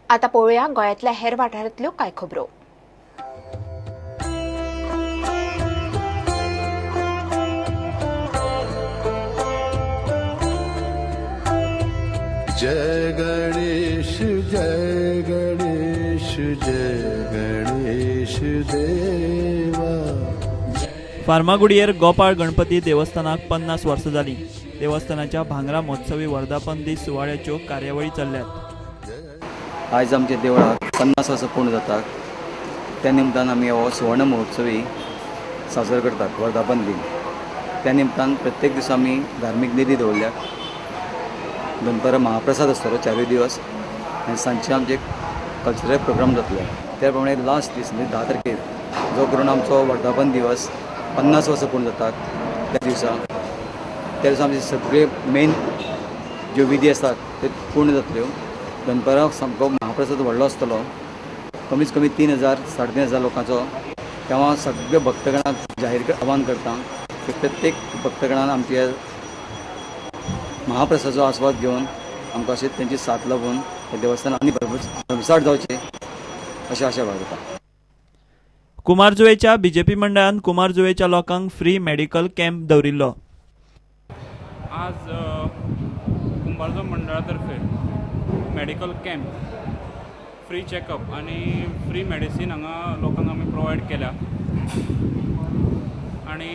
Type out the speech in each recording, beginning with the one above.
आतां पळोवया गोंयांतल्या हेर वाठारांतल्यो कांय खबरो. जय गणेश जय गणेश जय गणेश देवा. फार्मागुडयेर गोपाळ गणपती देवस्थानाक 50 वर्सां जालीं. देवस्थानाच्या भांगरा महोत्सवी वर्धापन दीस सुवाळ्याच्यो कार्यावळी चल्ल्यात. आयज आमच्या देवळाक 50 वर्सां पूर्ण जातात. त्या निमतान आमी हो सुवर्ण महोत्सवी साजरो करतात, वर्धापन दिन. त्या निमतान प्रत्येक दिसा आमी धार्मीक निधी दवरल्या. दनपारां महाप्रसाद आसतलो 4 दिवस आनी सांजचे आमचे कल्चरल प्रोग्राम जातले. त्या प्रमाणे लास्ट दीस म्हणजे 10 तारखेर जो करून आमचो वर्धापन दिवस 50 वर्सां पूर्ण जातात त्या दिसा, त्या दिसा आमचे सगळे मेन ज्यो विधी आसात ते पूर्ण जातल्यो. दनपारां सामको महाप्रसाद व्हडलो आसतलो, कमीत कमी 3000 3500 लोकांचो. तेव्हा सगळे भक्तगणाक जाहीर आव्हान करता की प्रत्येक भक्तगणान आमच्या महाप्रसादाचो आस्वाद घेवन आमकां अशें तेंची साथ लाबून हे देवस्थान आनी भरभरसाट जावचें अशें आशा बाळगता. कुमारजुवेच्या बीजेपी मंडळान कुमारजुवेच्या लोकांक फ्री मेडिकल कॅम्प दवरिल्लो. आज कुंभारजुवे मंडळा तर्फे मेडिकल कॅम्प, फ्री चॅकअप आनी फ्री मेडिसीन हांगा लोकांक आमी प्रोवायड केल्या. आनी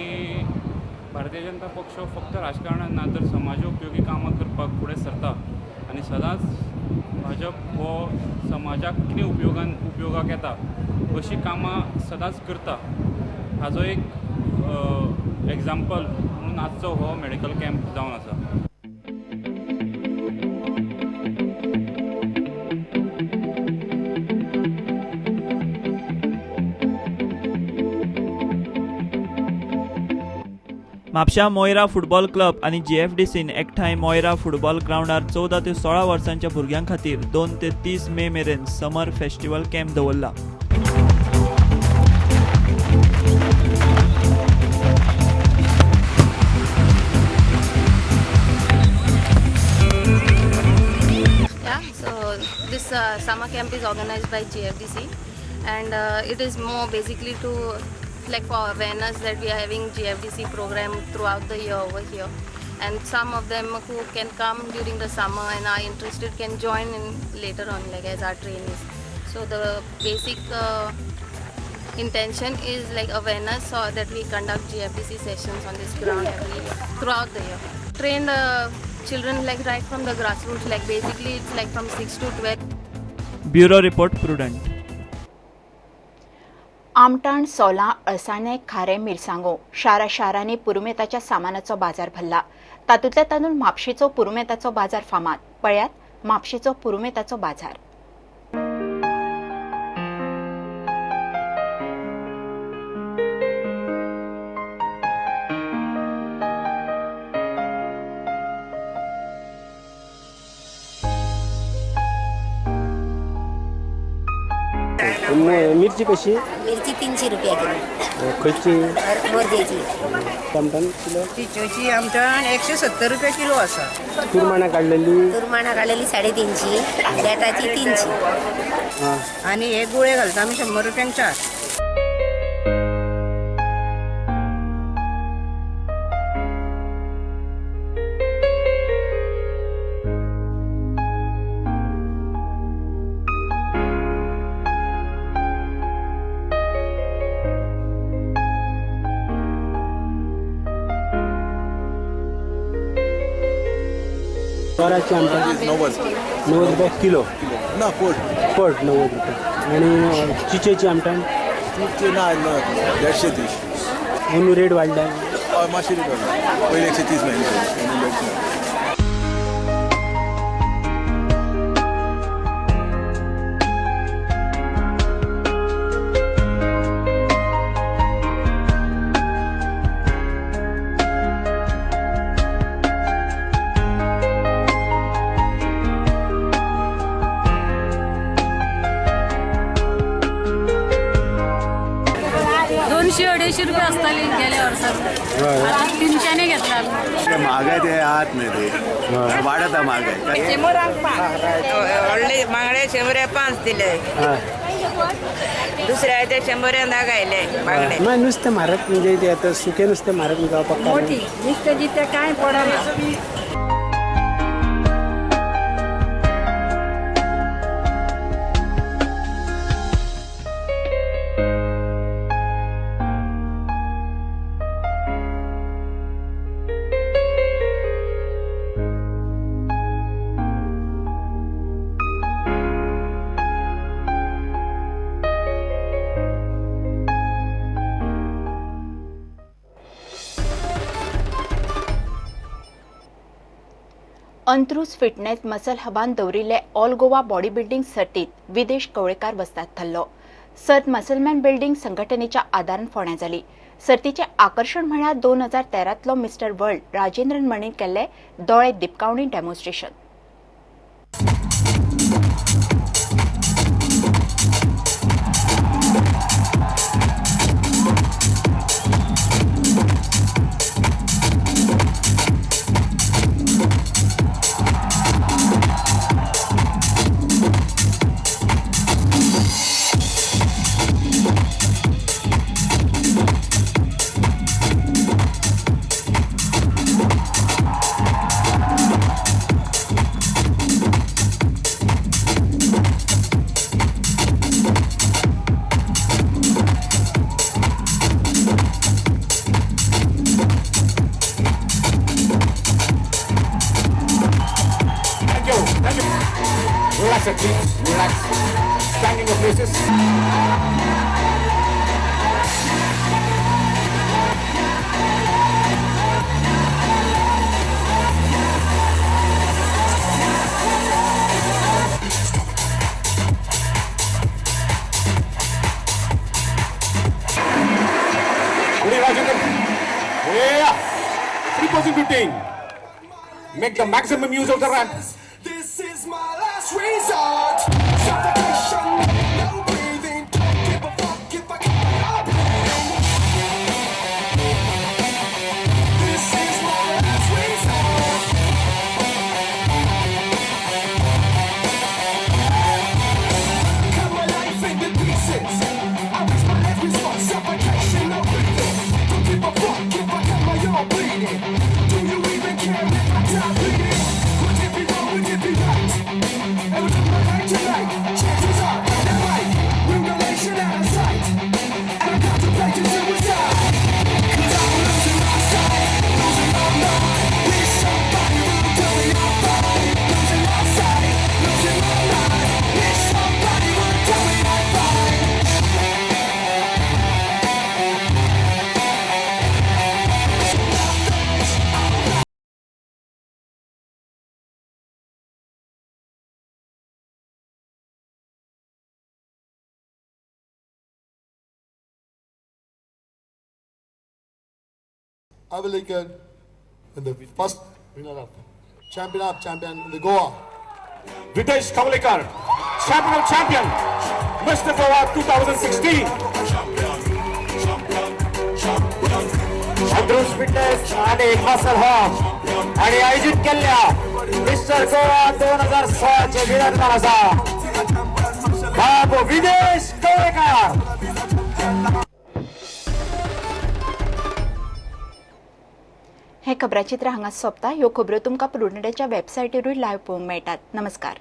भारतीय जनता पक्ष फक्त राजकारणान ना तर समाज उपयोगी कामां करपाक फुडें सरता आनी सदांच भाजप हो समाजाक कितें उपयोगाक येता अशीं कामां सदांच करता. हाजो एक एग्जाम्पल म्हणून आजचो हो मेडिकल कॅम्प जावन आसा. म्हापशा मोयरा फुटबॉल क्लब आनी जीएफडीसीन एकठांय मोयरा फुटबॉल ग्रावंडार 14 ते 16 वर्सांच्या भुरग्यां खातीर 2 ते 30 मे मेरेन समर फेस्टिवल कॅम्प दवरला. Yeah, so this summer camp is organized by GFDC and it is more basically to like for awareness that we are having GFDC program throughout the year over here, and some of them who can come during the summer and are interested can join in later on like as our trainees. So the basic intention is like awareness, so that we conduct GFDC sessions on this ground every year throughout the year. Train the children like right from the grassroots, like basically it's like from 6 to 12. Bureau report, Prudent. आमटाण, सोलां, अळसाणे, खारें, मिरसांगो शारा शारांनी पुरुमेताच्या सामानाचो बाजार भरला. तातूंतल्या तातूंत म्हापशेचो पुरुमेताचो बाजार फामाद. पळयात म्हापशेचो पुरुमेताचो बाजार. मिरची कशी? मिरची 300 रुपया किलो. खंयची? मोरजेची. आमटान किलो? चिचोची आमटान 170 रुपया किलो आसा. तुरमाणा काडलेली? तुरमाणा काडलेली 350, देठाची 300. आनी हे गुळे घालता आमी 100 रुपयांक 4. तोराची आमटान 90 रुपया किलो. ना पट पट 90 रुपया. आनी चिचेची आमटान? चिचे ना 150. अंदू रेट वाडला? हय, मातशी रेट वाडला. पयलीं 130 मेळ्ळी, 150. 200-250 400 रुपया आसताली गेल्या वर्सा, आतां 300 घेतला. महागाय ते आहात न्ही ते वाडत महागाय. शंबरांक 5 व्हडले बांगडे 100 5 दिले, दुसऱ्या ते 100 10 आयले बांगडे. ना नुस्तें म्हारग म्हणजे ते आतां सुकें नुस्तें म्हारग जावपाक मोठी नुस्तें जितें कांय पडना. अंत्रुज फिटनेस मसल हबान दवरिल्ले ऑल गोवा बॉडी बिल्डिंग सर्तीत विदेश कवळेकार वस्ताद थारलो. सर्त मसलमॅन बिल्डिंग संघटनेच्या आदारान फोंड्यां जाली. सर्तीचें आकर्शण म्हळ्यार 2013तलो मिस्टर वर्ल्ड राजेंद्रन मणीन केल्ले दोळे दिपकावणी demonstration. Relax, please. Relax. Stand in your places. Ready, Rajendran? Yeah. 3% 15. Make the maximum use of the ramp. This is my last resort. Suffocation, no breathing. Don't give a fuck if I can't breathe. This is my last resort. Cut my life into pieces. I reach my last resort. Suffocation, no breathing. Don't give a fuck if I cut my arm bleeding. Do you even care if I die bleeding? Would it be wrong? Would it be right? Every time I night to night, chances are that might mutilation out of sight, and I'm contemplating suicide. 'Cause I'm losing my sight, losing my mind. Wish somebody would tell me I'm fine. Losing my sight, losing my mind. Wish somebody would tell me I'm fine. Avalekar in the first runner-up, champion of champion in the Goa. Videsh Kavlekar, champion of champion, Mr. Goa 2016. Antruz fitness आणि muscle hub आणि आयोजित केल्ल्या mister Goa 2016 चे winner जावन आसा बाबू विदेश कवळेकार. हे खबराचित्र हांगा सोंपता. ह्यो खबरो तुमकां प्रुडंटाच्या वेबसायटीरूय लायव्ह पळोवंक मेळटात. नमस्कार.